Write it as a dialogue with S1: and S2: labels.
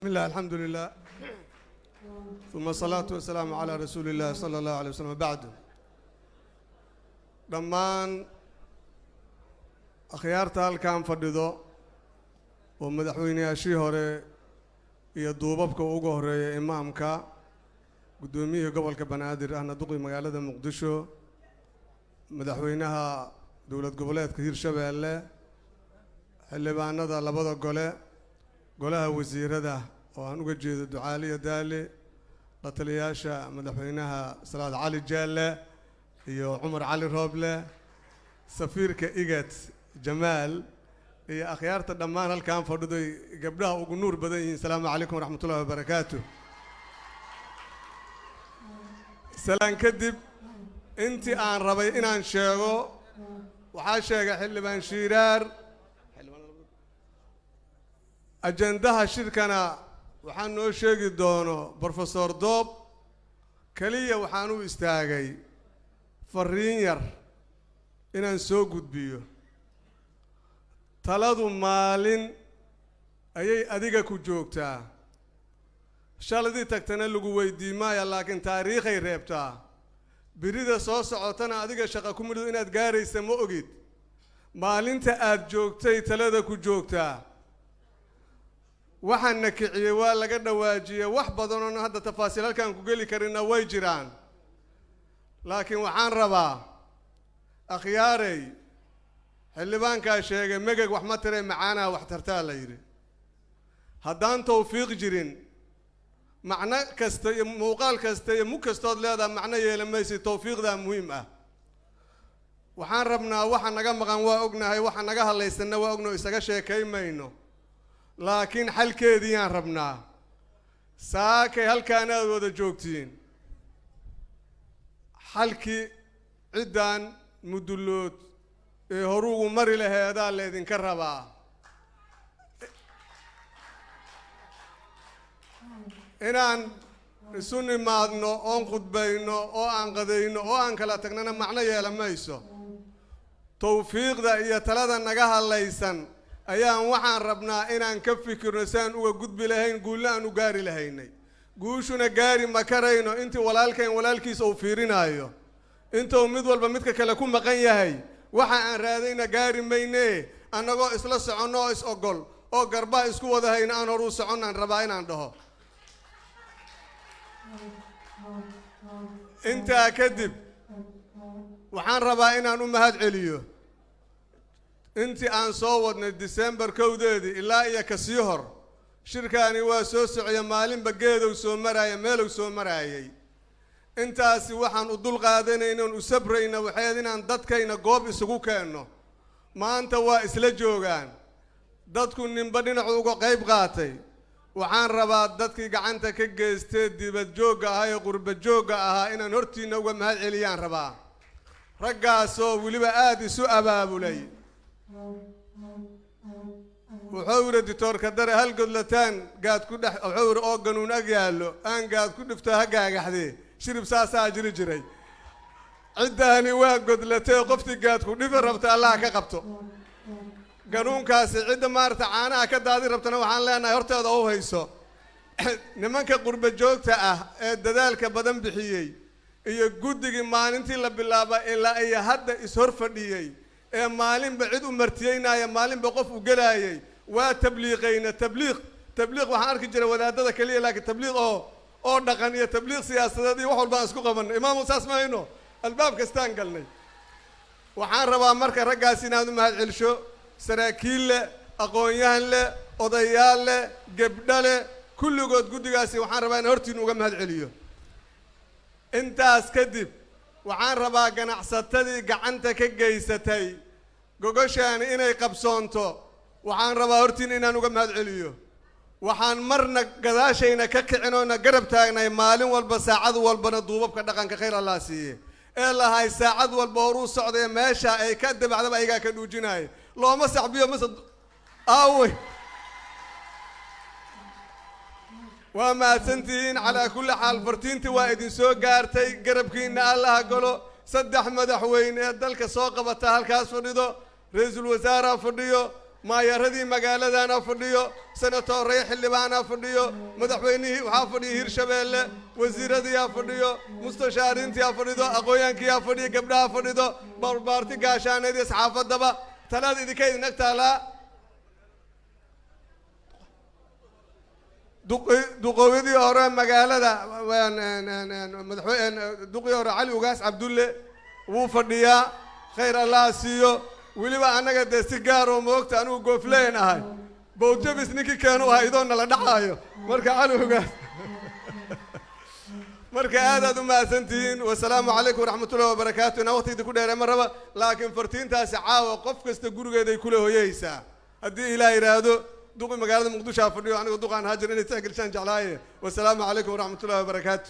S1: بسم الله، الحمد لله، ثم الصلاة والسلام على رسول الله صلى الله عليه وسلم، بعد. Dhammaan akhyaarta halkan fadhido oo madaxweyneyaashii hore iyo duubabka uga horeeya, imaamka, guddoomiyihii gobolka Banaadir ahna duqii magaalada Muqdisho, madaxweynaha dowlad goboleedka Hirshabeelle, xildhibaanada labada gole, golaha wasiirada oo aan uga jeedo Ducaaliya Daali, la taliyaasha madaxweynaha Salaad Cali Jaalle iyo Cumar Cali Rooble, safiirka IGAD Jamaal iyo akhyaarta dhammaan halkan fadhidoy gabdhaha ugu nuur badan yihiin, asalaamu calaykum waraxmat ullahi wabarakaatu. Salaan kadib, intii aan rabay inaan sheego waxaa sheegay xildhibaan Shiiraar. Ajendaha shirkana waxaa noo sheegi doono Professor Doob. Keliya waxaan u istaagay fariin yar inaan soo gudbiyo. Taladu maalin ayay adiga ku joogtaa, shaladii tagtana lagu weydii maaya, laakiin taariikhay reebtaa. Birida soo socotana adiga shaqa ku midho inaad gaaraysa ma ogid. Maalinta aad joogtay talada ku joogtaa. Waxaana kiciyey waa laga dhawaajiyey, wax badan oon hadda tafaasiil halkaan ku geli karinna way jiraan, laakiin waxaan rabaa, akhyaarey, xildhibaankaa sheegay, megeg wax ma tiree, macaanaha wax tartaa la yidhi. Haddaan tawfiiq jirin, macno kasta iyo muuqaal kasta iyo mug kastood leedaha macno yeelan maysa. Tawfiiqdaa muhiim ah. Waxaan rabnaa, waxa naga maqan waa ognahay, waxa naga hadlaysanna waa ognaho, isaga sheekay mayno, laakiin xalkeediiyaan rabnaa. Saakay halkaanaad wada joogtiin, xalkii ciddan Mudullood ee horuugu mari laheedaa laydinka rabaa. Inaan isu nimaadno oon khudbayno oo aan qadayno oo aan kala tagnana macno yeela mayso. Tawfiiqda iyo talada naga hadlaysan ayaan waxaan rabnaa inaan ka fikirno si aan uga gudbi lahayn, guulna aan u gaari lahaynay. Guushuna gaari ma karayno intii walaalkayn walaalkiisa uu fiirinaayo, intuu mid walba midka kale ku maqan yahay. Waxa aan raadayna gaari maynee, annagoo isla soconno oo is ogol oo garbaha isku wada hayna aan horuu soconnaan rabaa inaan dhaho. Intaa kadib, waxaan rabaa inaan u mahad celiyo intii aan soo wadnay December 1-deedii ilaa iyo kasii hor. Shirkaani waa soo socya, maalinba geedow soo maraaya, meelow soo maraayay. Intaasi waxaan u dul qaadanayna oon u sabrayna waxayd inaan dadkayna goob isugu keenno. Maanta waa isla joogaan dadku, ninba dhinacu uga qayb qaatay. Waxaan rabaa dadkii gacanta ka geystee dibad joogga ahaa ee qurba joogga ahaa inaan hortiinna uga mahad celiyaan rabaa, raggaasoo weliba aada isu abaabulay. Wuxuu yidhi ditoorka dare hal godlataan gaad ku dhex, wuxuu yidhi oo ganuun ag yaallo aan gaad ku dhifto ha gaagaxdee. Shirib saasaa jiri jiray. Ciddaani waa godlatee, qoftii gaad ku dhifi rabta Allah ka qabto ganuunkaasi. Cidda maarata caanaha ka daadi rabtana waxaan leenahay horteeda u hayso. Nimanka qurba joogta ah ee dadaalka badan bixiyey iyo guddigii maalintii la bilaaba ilaa iyo hadda is-hor fadhiyey ee maalinba cid u martiyeynaya, maalinba qof u gelaayay, waa tabliiqayna. Tabliiq, tabliiq waxaan arki jiray wadaadada keliya, laakiin tabliiq oo dhaqan iyo tabliiq siyaasadeed iyo wax walba aan isku qabanay. Imaamu, saas mahayno, albaab kastaan galnay. Waxaan rabaa marka raggaas inaad u mahad celsho, saraakiil leh, aqoon-yahan leh, odayaal leh, gebdho leh, kulligood guddigaasi waxaan rabaa inaan hortiinu uga mahad celiyo. Intaas kadib, waxaan rabaa ganacsatadii gacanta ka geysatay gogoshaani inay qabsoonto, waxaan rabaa hortiina inaan uga mahad celiyo. Waxaan marna gadaashayna ka kicin oona garab taagnay maalin walba, saacad walbana, duubabka dhaqanka, khayr Allah siiye, ee lahay saacad walba horuu socday, meesha ay ka dabacdaba ayagaa ka dhuujinaya. Looma saxbiyo mase aawey? Waa mahadsantihiin. Calaa kulli xaal, fartiintii waa idin soo gaartay. Garabkiina Allaha galo. Saddex madaxweyne ee dalka soo qabata halkaas fadhido, ra-iisul wasaareha fadhiyo. Maayaradii magaaladana fadhiyo, senatoorey, xildhibaanaa fadhiyo, madaxweynihii waxaa fadhiyo Hirshabeelle, wasiiradiyaa fadhiyo, mustashaariintiyaa fadhido, aqoonyahankiyaa fadhiyo, gabdhaha fadhido, barbaarti gaashaaneed iyo saxaafaddaba. Talaada idinka idin ag taalaa. Duqowyadii hore magaalada, madaxweyne duqii hore Cali Ugaas Cabdulle wuu fadhiyaa, khayr Allaha siiyo. Weliba annaga dee si gaar oo moogta anigu goofleen ahay, bowjabis ninkii keenu ahay idoo nala dhacaayo. Marka Cali Ugaas, marka aad aad u mahadsantihiin. Wasalaamu calaykum waraxmatullahi wabarakaatu. Inaan waqti idinku dheere ma raba, laakiin fartiintaasi caawa qof kasta gurigeeday kula hoyaysaa haddii Ilaah yidhaahdo. Duqi magaalada Muqdisho ha fadhiyo, aniga duqaan haajir inay tixgelishaan jeclaaye. Wasalaamu calaykum waraxmatullahi wabarakaatu.